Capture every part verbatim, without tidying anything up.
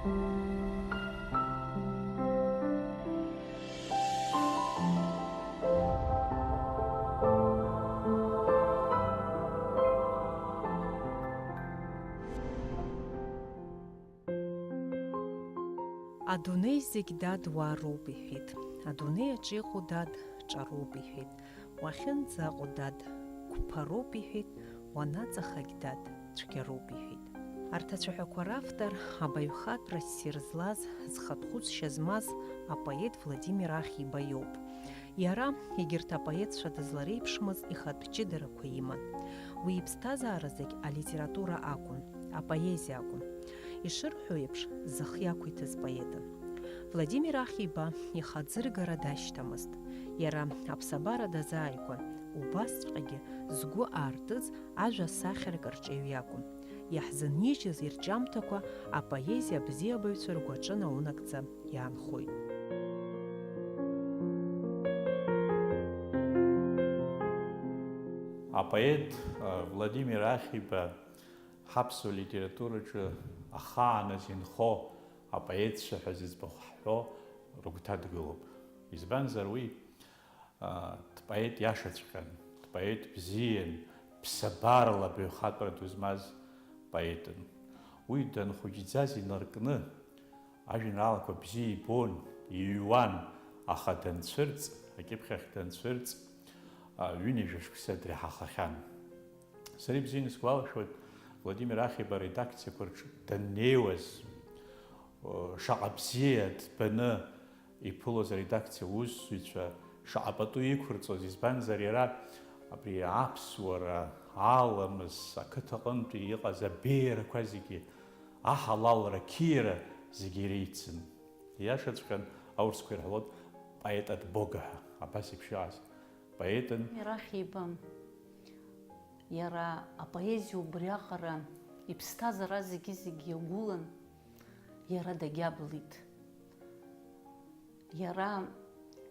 Адунеи зегь, дад, уаароуп, иҳәеит. Адунеи аҿы иҟоу, дад, ҿароуп, иҳәеит. Уахьынӡаҟоу, дад, қәԥароуп, иҳәеит. Уанаҵахагь, дад, цәгьароуп, иҳәеит. Арҭ ацәаҳәақәа равтор абаҩхатәра ссир злаз, зхатә хәыцшьа змаз апоет Владимир Ахиба иоуп. Иара, егьырҭ апоетцәа дызлареиԥшмыз, ихатә ҷыдарақәа иман. Уи иԥсҭазаара зегь алитература акәын, апоезиа акәын. Ишырҳәо еиԥш, зых иақәиҭыз поетын. Владимир Ахиба ихаӡыргара дашьҭамызт. Иара аԥсабара дазааигәан, убасҵәҟьагьы згәы аартыз ажәа сахьарк рҿиаҩ иакәын. Иаҳзынижьыз ирҿиамҭақәа апоезиа абзиабаҩцәа ргәаҿы наунагӡа иаанхоит. Апоет, а, Владимир Ахиба ҳаԥсуа литератураҿы ахааназ инхо апоетцәа ҳәа зыӡбахә ҳҳәо рыгәҭа дгылоуп. Избанзар, уи, а, дпоет иашаҵәҟьан, дпоет бзиан, ԥсабарала абаҩхатәра ду змаз поетын. Уи данхәыҷӡаз инаркны, ажәеинраалақәа бзиа ибон, иҩуан, аха данцәырҵ, акьыԥхь ахь данцәырҵ, а, ҩынҩажәа шықәса дреиҳахахьан. Сара ибзианы исгәалашәоит, Владимир Ахиба аредакциақәа рҿы даннеиуаз, о, шаҟа бзиа дбаны иԥылоз аредакциа аусзуҩцәа шаҟа пату иқәырҵоз, избанзар, иара абри аԥсуара, аламыс, ақыҭаҟынтәи иҟаз абеиарақәа зегьы, аҳалалра, ақьиара зегьы иреицын. Ииашаҵәҟьан, аурысқәа ирҳәалоит, поэт от Бога ҳәа, абас еиԥш иҟаз поетын. Ирахь иба, иара апоезиа убриаҟара иԥсҭазаара зегьы-зегьы иагәылан, иара дагьаблит. Иара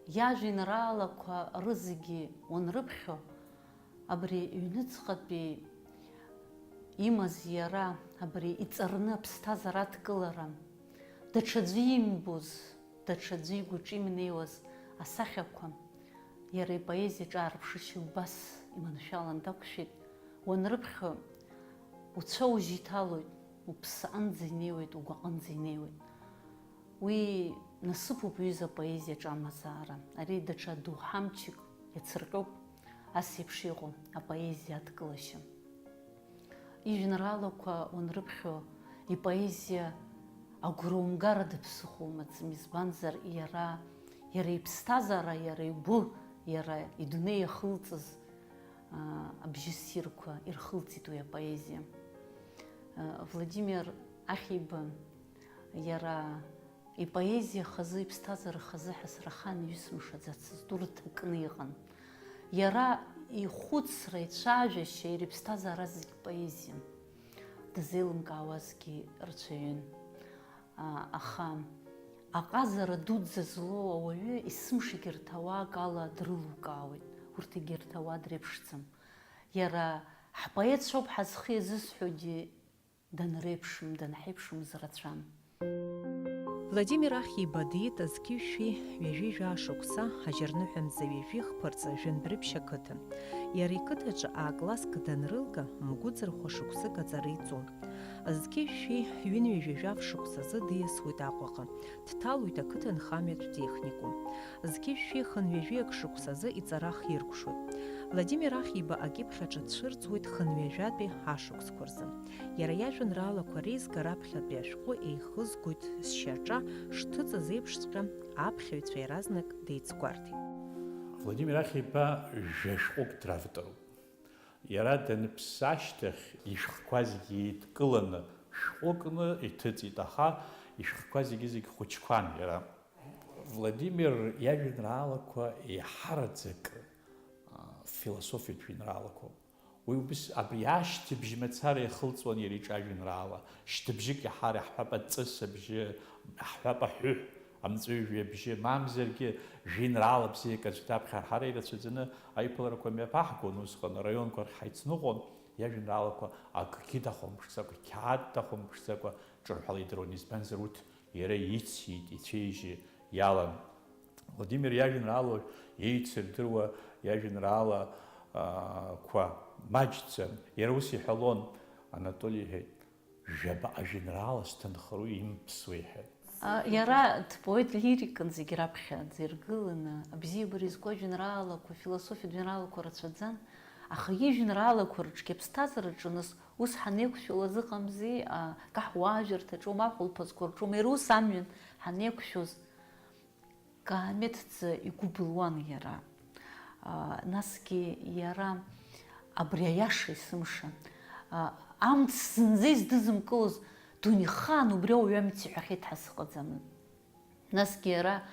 иажәеинраалақәа рызегьы уанрыԥхьо, абри ҩныҵҟатәи имаз иара, абри иҵарны аԥсҭазаара адкылара, даҽаӡәы имбоз, даҽаӡәы игәаҿы имнеиуаз асахьақәа, иара ипоезиаҿы аарԥшышьа убас иманшәалан дақәшәеит, уанрыԥхьо, уцәа ужь иҭалоит, уԥсы аҟынӡа инеиуеит, угәы аҟынӡа инеиуеит. Уи насыԥуп, ҩыза, апоезиаҿы амазаара. Ари даҽа доуҳа мчык иацырҟьоуп ас еиԥш иҟоу апоезиа адкылашьа. Ижәеинраалақәа уанрыԥхьо, ипоезиа агәра умгар ада ԥсыхәа умаӡам, избанзар, иара, иара иԥсҭазаара, иара игәы, иара идунеи иахылҵыз, аа, абжьы ссирқәа ирхылҵит уи апоезиа. Владимир Ахиба, иара ипоезиа хазы, иԥсҭазаара хазы ҳәа сара ахаан ҩысымшаӡацызт, урҭ акны иҟан. Иара ихәыцра, ицәажәашьа, иара иԥсҭазаара зегь поезиан. Дызеилымкаауазгьы рацәаҩын. А, аха аҟазара дуӡӡа злоу ауаҩы есымшагьы рҭ ауаак ала дрылукаауеит, урҭ егьырҭ ауаа дреиԥшӡам. Иара ҳпоетцәоуп ҳәа зхы иазысҳәогьы данреиԥшым, данҳеиԥшымыз рацәан. Владимир Ахиба диит зқьи жәшәи ҩажәи жәаа шықәса ажьырныҳәа мза ҩажәи хԥа рҵа жәанбрыԥшь ақыҭан. Иара иқыҭаҿы А-класск данрылга, мгәыӡырхәа шықәсык аҵара иҵон. Зқьи жәшәи ҩынҩажәи жәаф шықәсазы диасуеит Аҟәаҟа, дҭалоит ақыҭанхамҩатә техникум. Зқьи жәшәи хынҩажәи ак шықәсазы иҵара ахиркәшоит. Владимир Ахиба акьыԥхь аҿы дцәырҵуеит хынҩажәатәи ашықәсқәа рзы. Иара иажәеинраалақәа реизга раԥхьатәи ашәҟәы еихызгоит сшьаҿа шҭыҵыз еиԥшҵәҟьа, аԥхьаҩцәа иаразнак деицгәарҭеит. Владимир Ахиба жәа шәҟәык дравторуп. Иара даныԥсы ашьҭахь, ишәҟәқәа зегьы еидкыланы шәҟәыкны иҭыҵит, аха ишәҟәқәа зегьы-зегь хәыҷқәан иара. Владимир иажәеинраалақәа еиҳараӡак, а, философиатә жәеинраалақәоуп. Уи убыс абри ашьҭыбжь мацара иахылҵуан иара иҿы ажәеинраала. Шьҭыбжьык иаҳар, иаҳҳәап, аҵыс абжьы, иаҳҳәап, аҳәыҳә, амҵәыжәҩа абжьы, мамзаргьы жәеинраала бзиак аӡә даԥхьар, ҳара ирацәаӡаны аиԥыларақәа мҩаԥаҳгон усҟан, араионқәа рахь ҳаицныҟәон. Иажәеинраалақәа акгьы дахәамԥшӡакәа, қьаад дахәамԥшӡакәа ҿырҳәала идыруан, избанзар урҭ иара ицит, ицәеижьы иалан. Владимир иажәеинраалоу еицырдыруа иажәеинраалақәа маҷӡам. Иара ус иҳәалон, Анатоли иҳәеит, жәаба ажәеинраала сҭынхароу имԥсуа иҳәеит. А, иара дпоет лирикын, зегь раԥхьаӡа иргыланы, абзиабара изку ажәеинраалақәа, философиатә жәеинраалақәа рацәаӡан, аха ижәеинраалақәа рҿгьы аԥсҭазаараҿы нас ус ҳанеиқәшәалаз ыҟамзи, а, каҳуажәырҭаҿоума, ахәылԥазқәа рҿоума, иара ус амҩан ҳанеиқәшәоз, Каамеҭӡа игәы былуан иара. А, насгьы иара абри аиаша есымша, а, амц зынӡа издызымкылоз, дунеихаан убри ауаҩы амц иҳәахьеит ҳәа сыҟаӡамызт. Насгьы иара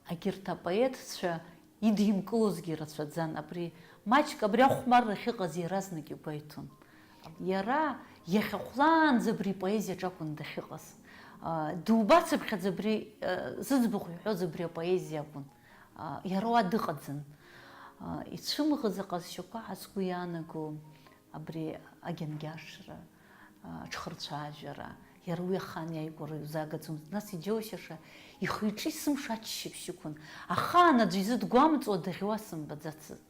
егьырҭ апоетцәа идимкылозгьы рацәаӡан, абри маҷк абри ахәмарра ахьыҟаз иаразнак игәы иҭон. Иара иахьа хәлаанӡа абри ипоезиаҿ акәын дахьыҟаз. А, дубацыԥхьаӡа абри, а, зыӡбахә иҳәоз абри апоезиа акәын. А, иара уа дыҟаӡан. А, ицәымӷыз аҟазшьақәа ҳәа сгәы иаанаго абри агьангьашра, а, аҽхырцәаажәара, иара уи ахаан иааигәара иузаагаӡомызт. Нас иџьоушьаша ихы-иҿы есымша аччаԥшь ықәын. Ахаан аӡәы изы дгәамҵуа даӷьуа сымбаӡацызт.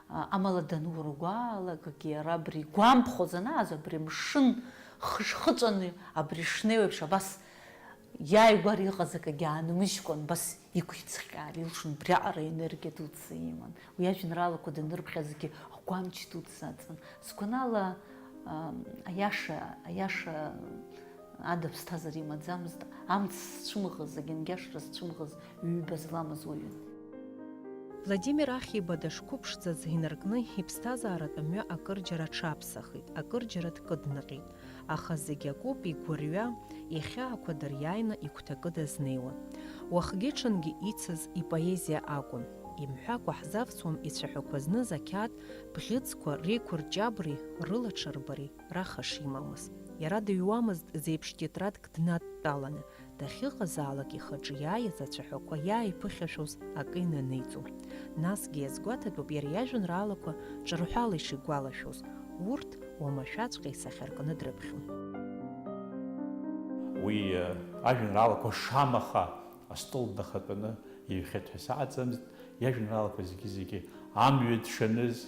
А, амала данургәаалакгьы иара абри игәамԥхо занааз, абри амшын хышхыҵәаны абри шнеиуеиԥш абас иааигәара иҟаз акагьы аанмыжькәан, абас иқәицҟьаар илшон, убриаҟара аенергиа дуӡӡа иман. Уи ажәеинраалақәа данырԥхьазгьы агәамч дуӡӡа аҵан. Сгәанала, а, аиаша, аиаша ада ԥсҭазаара имаӡамызт, амц зцәымӷыз, агьангьашра зцәымӷыз ҩба зламыз уаҩын. Владимир Ахиба дышқәыԥшӡаз инаркны иԥсҭазааратә мҩа акырџьара аҽаԥсахит, акырџьара дкыднаҟьеит, аха зегь акоуп игәырҩа, ихьаақәа дыриааины игәҭакы дазнеиуа. Уахгьы-ҽынгьы ицыз ипоезиа акәын. Имҳәакәа ҳзавсуам ицәаҳәақәа зныз ақьаад бӷьыцқәа реиқәырҷабреи рылаҽырбареи раха шимамыз. Иара дыҩуамызт зеиԥш тетрадк днадтәаланы, дахьыҟазаалак ихаҿы иааиз ацәаҳәақәа иааиԥыхьашәоз акы инаниҵо. Насгьы иазгәаҭатәуп иара иажәеинраалақәа ҿырҳәала ишигәалашәоз, урҭ уамашәаҵәҟьа исахьаркны дрыԥхьон. Уи, э, ажәеинраалақәа шамаха астол днахатәаны иҩхьеит ҳәа саҟаӡамызт, иажәеинраалақәа зегьы-зегьы амҩа дшаныз,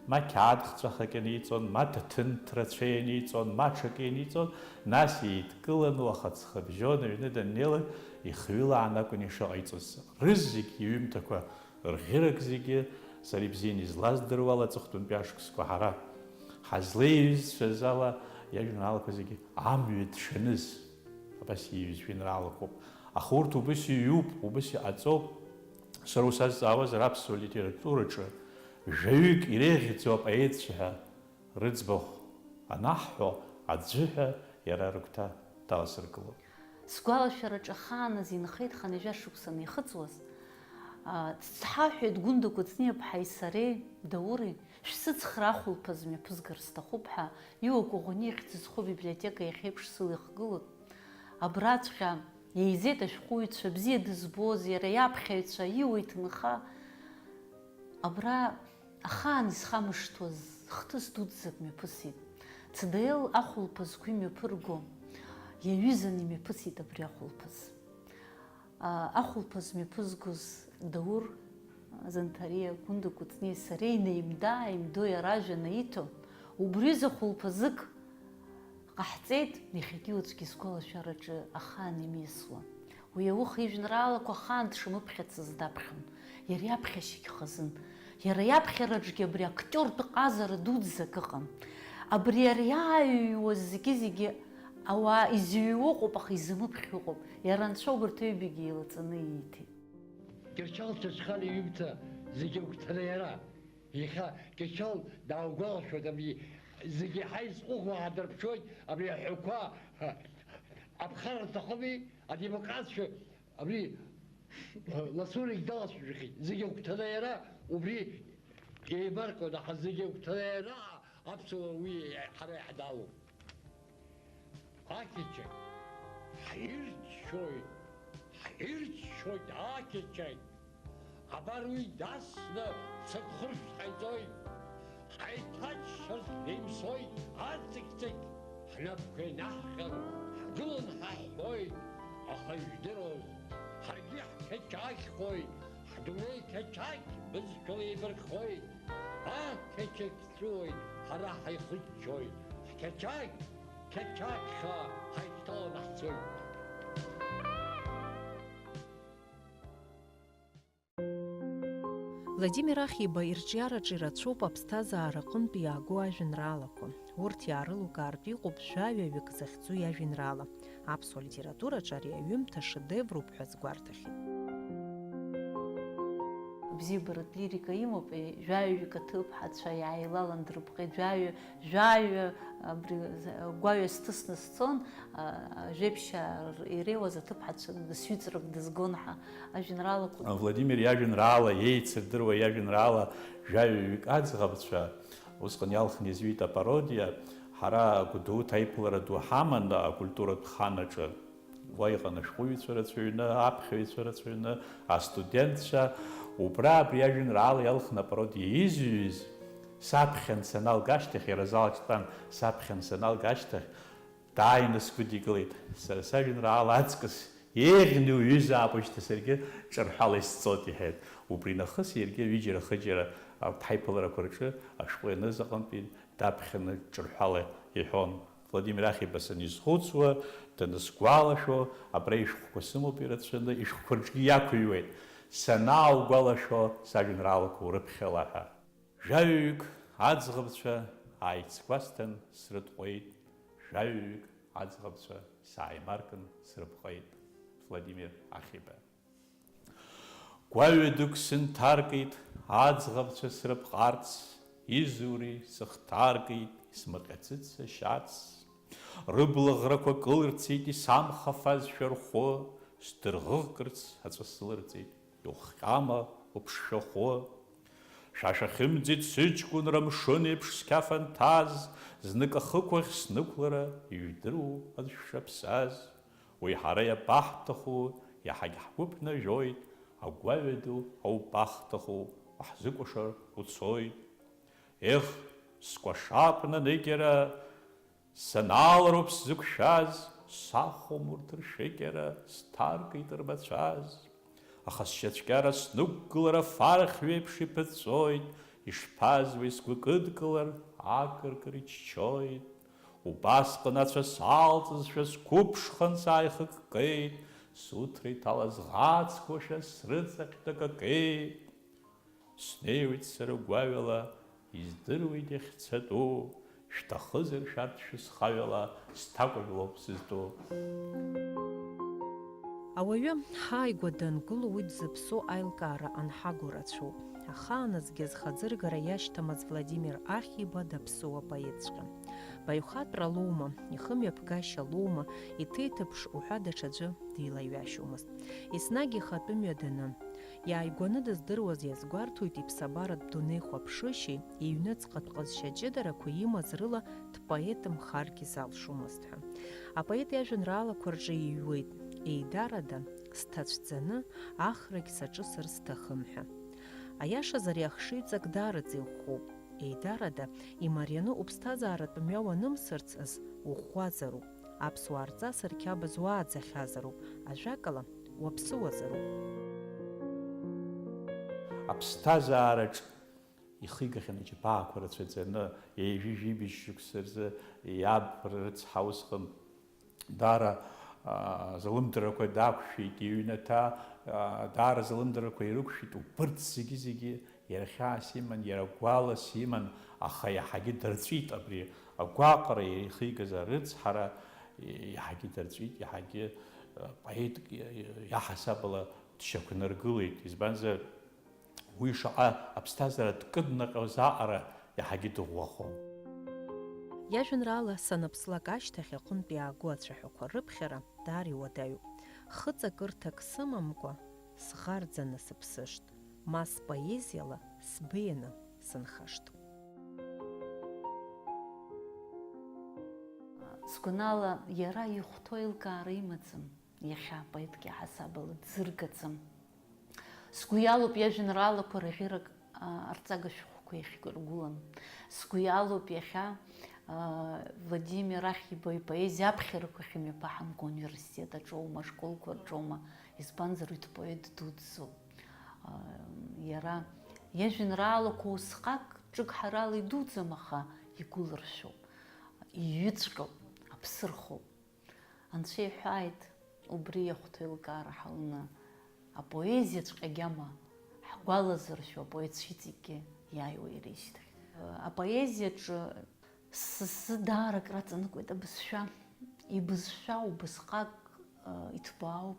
ма қьаад хҵәахак ианиҵон, ма ҭаҭын ҭрацәа ианиҵон, ма ҽакы ианиҵон, нас еидкыланы уаха ҵхыбжьон аҩны даннеилак, ихҩылаан акәын ишыҟаиҵоз. Рызегь иҩымҭақәа, рӷьырак зегьы, сара ибзианы излаздыруа ала, аҵыхәтәантәи ашықәсқәа ҳара ҳазлеиҩызцәаз ала, иажәеинраалақәа зегьы амҩа дшаныз, абас ииҩыз жәеинраалақәоуп. Аха урҭ убыс иҩуп, убыс иҟаҵоуп. Сара ус азҵаауазар, аԥсуа литератураҿы жәаҩык иреиӷьӡоу апоетцәа ҳәа рыӡбахә анаҳҳәо, аӡәы ҳәа иара рыгәҭа даласыргылоит. Сгәалашәараҿы ахааназ инхеит хынҩажәа шықәса анихыҵуаз, а, дцҳаҳәеит Гәында Кәыҵниаԥҳаи сареи, Даури, шәсыцхраа ахәылԥаз мҩаԥызгар сҭахуп ҳәа, иуа Коӷониа ихьӡ зху абиблиотека иахьеиԥш сылихгылоит. Абраҵәҟьа еизеит ашәҟәыҩҩцәа, бзиа дызбоз, иара иаԥхьаҩцәа, иуа иҭынха. Абра ахаан исхамышҭуаз хҭыс дуӡӡак мҩаԥысит. Цдаел ахәылԥазқәа имҩаԥырго, иаҩызан имҩаԥысит абри ахәылԥаз. А, ахәылԥаз мҩаԥызгоз Даур Занҭариа, Гәында Кәыҵниеи сареи инеимда-ааимдо иара ажәа наиҭо, убриазы хәылԥазык ҟаҳҵеит, иахьагьы уаҵәгьы сгәалашәараҿы ахаан имиасуа. Уи ауха ижәеинраалақәа ахаан дшамыԥхьацыз даԥхьон, иара иаԥхьашьагь хазын. Иара иаԥхьараҿгьы абри актиортә ҟазара дуӡӡак ыҟан. Абри иара иааҩуаз зегьы-зегьы ауаа изыҩуа ыҟоуп, аха изымыԥхьо ыҟоуп. Иара анцәа убарҭ аҩбагьы еилаҵаны ииҭеит. Кьыршьал Чачхалиа иҩымҭа зегьы агәҭаны иара. Иахьа Кьыршьал дааугәалашәоит, абри зегьы еиҳа изҟәыӷоу ҳадырԥшуеит, абри аҳәақәа аԥхара рҭахыми, адемократцәа, абри ласурагь далацәажәахьеит, зегьы агәҭаны иара убри еибаркуан, аха зегьы агәҭаны иара аԥсуаа уи ҳара иаҳдалоуп. Ақьачақь, ҳирччоит, ҳирччоит ақьачақь. Абар уи дасны сықәхыршәҭ ҟаиҵоит, ҳаиҭаччарц деимсоит, Аҵықь-ҵықь ҳнапқәа инаҳҟьан, ҳгылан ҳаҳәҳәоит, аха ижәдыруаз, ҳаргьы ҳқьачақьхоит, ҳдунеи қьачақь бызшәала еибарххоит. Ақьачақь ҵәыуоит, ҳара ҳаихыччоит, ҳқьачақь, қьачақьха ҳаицҭаланы ҳцоит. Владимир Ахиба ирҿиараҿы ирацәоуп аԥсҭазаара аҟынтә иаагоу ажәеинраалақәа. Урҭ иаарылукаартә иҟоуп жәаҩаҩык захьӡу иажәеинраала. Аԥсуа литератураҿы ари аҩымҭа шедевруп ҳәа азгәарҭахьеит. Бзиабаратә лирика имоуп, жәаҩаҩык аҭыԥҳацәа иааилалан дрыпҟеит, жәаҩа, жәаҩа, абри, гәаҩа сҭысны сцон, а, ажәеиԥшьаа иреиуаз аҭыԥҳацәа дысҩыҵрак дызгон ҳәа ажәеинраалақәа. Владимир иажәеинраала, еицырдыруа иажәеинраала жәаҩаҩык аӡӷабцәа, усҟан иалхны изҩит апародиа, ҳара Гәдоуҭа аиԥылара ду ҳаман акультуратә хан аҿы. Уа иҟан ашәҟәыҩҩцәа рацәаҩны, аԥхьаҩцәа рацәаҩны, астудентцәа. Убра абри ажәеинраала иалхны апародиа изҩыз, саԥхьан саналга ашьҭахь, иара азал аҿы дтәан, саԥхьан саналга ашьҭахь, дааины сгәыдикылеит. Сара сажәеинраала аҵкыс еиӷьны иуҩызаап уажәшьҭа, саргьы ҿырҳәала исҵоит, иҳәеит. Убри нахыс иаргьы ҩыџьара-хыџьара арҭ ҳаиԥыларақәа рҿы ашәҟәы ианыз аҟынтәи даԥхьаны ҿырҳәала иҳәон. Владимир Ахиба санизхәыцуа, данысгәалашәо, абра ишәҟәқәа сымоуп ирацәаны, ишәҟәқәа рҿгьы иақәыҩуеит. Санааугәалашәо, сажәеинраалақәа урыԥхьала ҳәа. Жәаҩаҩык аӡӷабцәа ааицгәасҭан срытҟәеит, жәаҩаҩык аӡӷабцәа сааимаркын срыпҟеит. Владимир Ахиба. Гәаҩа дук сынҭаркит, аӡӷабцәа срыпҟарц, изури, сыхҭаркит, исмаҟьацыц ашьац. Рыбла ӷрақәа кылырцеит исамхафазшәа рхәы, сдырӷыӷкырц аҵәы сылырҵеит, иухҟьама уԥшшәахәы? Шәа шәахьымӡеит сыҷкәынра амшын еиԥш сқьаф анҭаз, знык ахықә ахь снықәлара ижәдыруоу аӡә шәаԥсаз? Уи ҳара иабаҳҭаху, иаҳагь ҳгәы ԥнажәоит, агәаҩа ду аубахҭаху, уаҳзыкәашар уцоит. Ех, скәашап наныкьара, санаалароуп сзықәшәаз, сахәом урҭ ршәыкьара, сҭаркит рмацәаз. Аха сшьацәкьара снықәгылара фархь ҩеиԥш иԥыҵәҵәоит, ишԥаз уи сгәы кыдкылар, акыркыр иччоит. Убасҟан ацәа салҵызшәа сқәыԥшхан сааихыккеит, суҭра иҭалаз ӷацқәоушәа срыҵаҟьт акакеит. Снеиуеит сара гәаҩала, издыруеит иахьцатәу, шәҭахызар шәарҭ шәысхаҩала, сҭакәажә лоуп сызтәу. Ауаҩы ҳааигәа дангыло уи дзыԥсоу аилкаара анҳаго рацәоуп. Ахааназгьы азхаӡыргара иашьҭамыз Владимир Ахиба даԥсыуа поетҵәҟьа. Баҩхатәра лоума, ихымҩаԥгашьа лоума, иҭеиҭыԥш уҳәа даҽаӡәы дилаҩашьомызт. Еснагь ихатәы мҩа данын. Иааигәаны дыздыруаз иазгәарҭоит иԥсабаратә дунеихәаԥшышьеи, иҩныҵҟатә ҟазшьа ҷыдарақәа имаз рыла дпоетымхаргьы залшомызт ҳәа. Апоет иажәеинраалақәа рҿы иҩуеит, еидарада, сҭацәӡаны, ахрагь саҿысыр сҭахым ҳәа. Аиашазы ари ахшыҩҵак даараӡа иӷәӷәоуп. Еидарада, имарианы уԥсҭазааратә мҩа уанымсырц азы уӷәӷәазароуп. Аԥсуаа рҵас рқьабз уааӡахьазароуп, ажәакала, уаԥсыуазароуп. Аԥсҭазаараҿ ихигахьан аџьабаақәа рацәаӡаны, ҩажәи жәибжь шықәса рзы иаб рыцҳа усҟан даара, аа, залымдарақәа дақәшәеит, иҩнаҭа, аа, даара залымдарақәа ирықәшәеит, убырҭ зегьы-зегьы иара хьаас иман, иара гәалас иман, аха иаҳагьы дырҵәит абри агәаҟра, иара ихигаз арыцҳара, иаҳагьы дырҵәит, иаҳагьы, а, поетк иаҳасабала дшьақәнаргылеит. Избанзар, уи шаҟа аԥсҭазаара дкыднаҟьоз аҟара иаҳагьы дыӷәӷәахон. Иажәеинраала Саныԥслак ашьҭахь аҟынтә иаагоу ацәаҳәақәа рыԥхьара даара иуадаҩуп. Хыҵакырҭак сымамкәа, сӷарӡаны сыԥсышт, ма споезиала сбеианы сынхашт. Сгәанала, иара ихәҭоу аилкаара имаӡам иахьа, поетк иаҳасабала дзыргаӡам. Сгәы иалоуп иажәеинраалақәа рӷьырак, а, арҵага шәҟәқәа иахьыргылам. Сгәы иалоуп иахьа, Владимир Ахиба ипоезиа аԥхьарақәа ахьымҩаԥаҳамго ауниверситет аҿоума, ашколқәа рҿоума, избанзар, уи дпоет дуӡӡоуп. Иара иажәеинраалақәа усҟак ҿык ҳарала идуӡӡам, аха игәылыршәоуп, иҩыҵәҟьоуп, аԥсы рхоуп. Анцәа иҳәааит, убри иахәҭоу еилкаара ҳалны, апоезиаҵәҟьа агьама ҳгәалазыршәо апоетцәа иҵегьгьы иааиуа иара ишьҭахь. Апоезиаҿы сзы даара акраҵанакуеит абызшәа. Ибызшәа убысҟак, э, иҭбаау,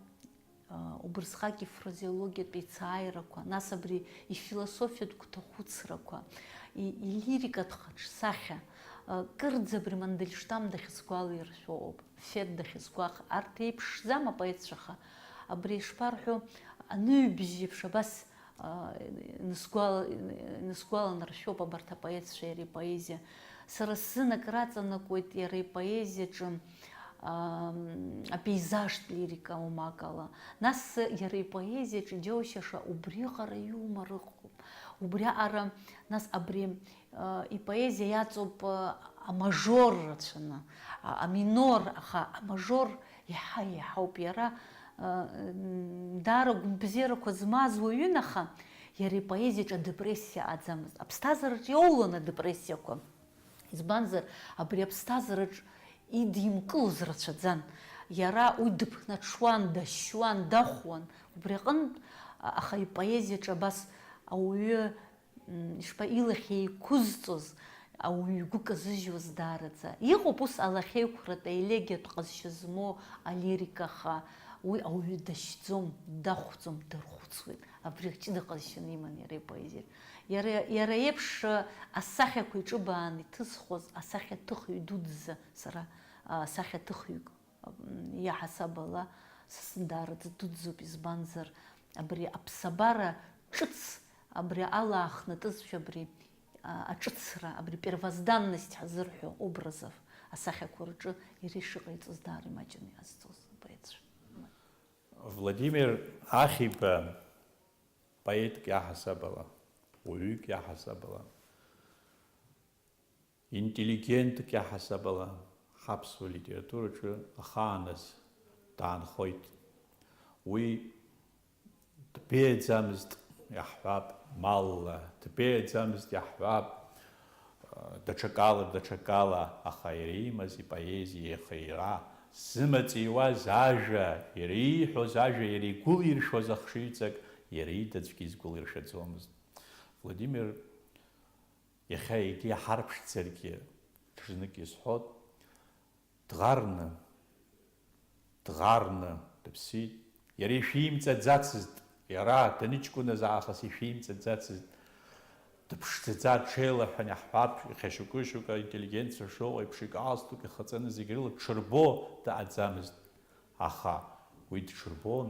э, убысҟак ифразеологиатә еицааирақәа, нас абри ифилософиатә гәҭахәыцрақәа, и-, илирикатә хаҿсахьа, э, кырӡа абри Мандельштам дахьысгәалаиршәо ауп. Фет дахьысгәаҟ-, арҭ еиԥшӡам апоетцәа, аха абри ишԥарҳәо, аныҩбжь еиԥш абас, а, инасгәала-, инасгәаланаршәоуп абарҭ апоетцәа иара ипоезиа. Сара сзын акраҵанакуеит иара ипоезиаҿы, ам, апеизажтә лирика, умакала. Нас иара ипоезиаҿы иџьоушьаша убриаҟара иумор ыҟоуп. Убриаҟара, нас абри Ипоезиа иаҵоуп амажор рацәаны, аминор, аха амажор иаҳа-иаҳауп иара, даара гәынбзиарақәа змаз уаҩын, аха иара ипоезиаҿы адепрессиа аӡамызт. Аԥсҭазаараҿ иоулон адепрессиақәа. Избанзар, абри аԥсҭазаараҿ идимкылоз рацәаӡан. Иара уи дыԥнаҽуан, дашьуан, дахәуан. Убри аҟынтә, аха ипоезиаҿы абас ауаҩы М, ишԥа, илахь еиқәызҵоз, ауаҩы игәы казыжьуаз даараӡа. Иҟоуп ус алахьеиқәратә, елегиатә ҟазшьа змоу алирика, аха уи ауаҩы дашьӡом, дахәӡом, дархәыцуеит. Абри ҷыда ҟазшьаны иман иара ипоезиаҿ. Иара, иара иеиԥш, э, асахьақәа иҿыбаан иҭызхуаз асахьаҭыхҩы дуӡӡа сара, а, асахьаҭыхҩык Иаҳасаб ала, са сзын даараӡа дуӡӡоуп, избанзар, абри аԥсабара ҿыц, абри ала аахнатызшәа, абри, а, аҿыцра, абри первозданность ҳазырҳәо образов асахьақәа рҿы иара ишыҟаиҵоз даара имаҷны иҟазҵоз апоетцәа. Владимир Ахиба поетк иаҳасаб ала, уаҩык иаҳасаб ала, интеллигентк иаҳасаб ала ҳаԥсуа литератураҿы ахааназ даанхоит. Уи дбеиаӡамызт иаҳҳәап, малла, дбеиаӡамызт иаҳҳәап, даҽакала, даҽакала, аха иара имаз ипоезиа иахеира, зымаҵ иуаз ажәа, иара ииҳәоз ажәа, иара игәылиршәоз ахшыҩҵак, иара ида аӡәгьы изгәылиршәаӡомызт. Владимир Иахьа егьа иҳарԥшӡаргьы, ҽазнык изҳәот, дӷарны, дӷарны дыԥсит. Иара ишәимҵаӡацызт, иара даныҷкәыназ аахыс ишәимҵаӡацызт. Дыԥшӡаӡа, ҽеилаҳәан иаҳҳәап, иахьа шьоукы-шьоукы аинтеллигенциа шыҟоу еиԥш, игалстук ихаҵаны зегь рыла дҽырбо дыҟаӡамызт. Аха уи дҽырбон,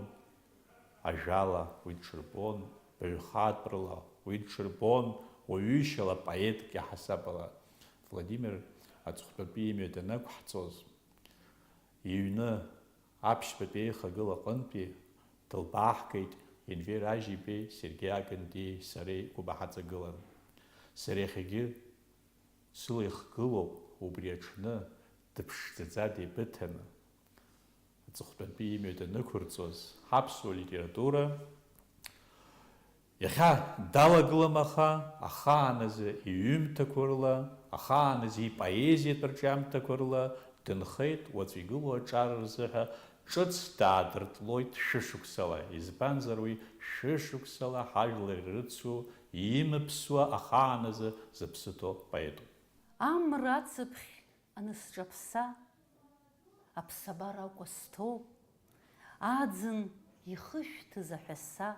ажәала уи дҽырбон, баҩхатәрала уи дҽырбон, уаҩышьала, поетк иаҳасаб ала. Владимир аҵыхәтәантәи имҩа данықәҳҵоз, иҩны аԥшьбатәи аихагыла аҟынтәи дылбааҳгеит Енвер Ажьибеи Сергеи Агындиеи сареи гәыбаҳаҵагылан. Сара иахьагьы сыла ихгылоуп убри аҽны дыԥшӡаӡа деибыҭаны. Аҵыхәтәантәи имҩа данықәырҵоз, ҳаԥсуа литература иахьа далагылам, аха ахааназы иҩымҭақәа рыла, ахааназы ипоезиатә рҿиамҭақәа рыла дынхеит, уаҵәы игылоу аҿар рзыҳәа ҿыц даадыртлоит шәышықәсала, избанзар, уи шәышықәсала ҳажәлар ирыцу, имыԥсуа, ахааназы зыԥсы ҭоу поетуп. Амра ацыԥхь анысҿаԥса, аԥсабара акәа сҭоуп, аӡын ихышәҭыз аҳәаса,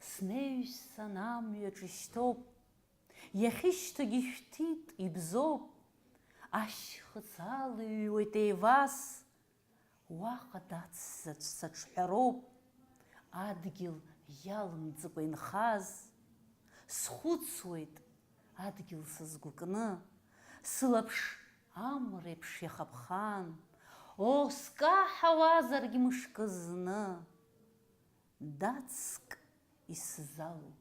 снеижьҭан амҩаҿ ишьҭоуп, иахьышьҭагь ишәҭит, ибзоуп, ашьхыц алыҩуеит еивас, уаҟа дацзаҵә саҿҳәароуп, адгьыл иалымҵыкәа инхаз. Схәыцуеит, адгьыл сызгәыкны, сылаԥш амреиԥш иахаԥхан, о, скаҳауазаргь мышкы зны! Дацк исзалу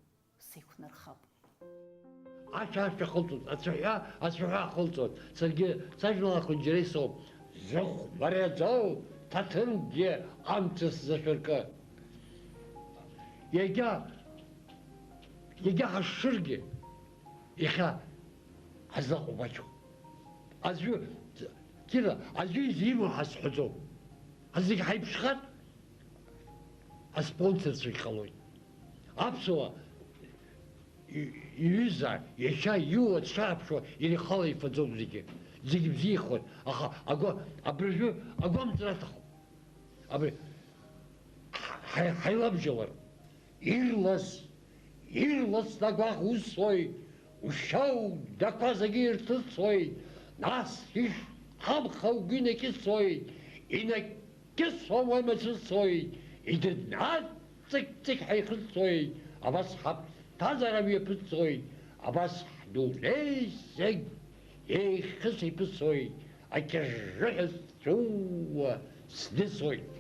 сеиқәнархап. Ашәа ашәа ахылҵоит, ацәаҳәа ацәаҳәа ахылҵоит. Саргьы сажәлар ахәыҷра исоуп. Зыхә мариаӡоу ҭаҭынгьы амца сзашәыркы. Иагьа, иагьа ҳашшыргьы, иахьа ҳазлаҟоу маҷуп. Аӡәы, Кира, аӡәы изимур ҳазҳәаӡом. Зегь ҳаиԥшхар, аспонсорцәагь ҟалоит. Аԥсуа и-, иҩыза, иашьа, иуа дшааԥшуа, иара ихала ифаӡом зегьы. Зегьы бзиахоит, аха агәа-, абыржәы агәамҵра аҭахуп. Абри ҳаи-, ҳаилабжьалар, ирлас, ирлас дагәаҟ усоит, ушьау дақәа зегьы ирҭысуеит, нас ишҳамха угәы инакьысуеит, инакьысуа уамацәысуеит, идыднаҵ ҵыкь-ҵыкь ҳаихыҵуеит, абас ҳаԥсҭазаара мҩаԥысуеит, абас ҳдунеи зегь еихьыс-еиԥысуеит, акьыррыҳәа сҵәыуа снысуеит.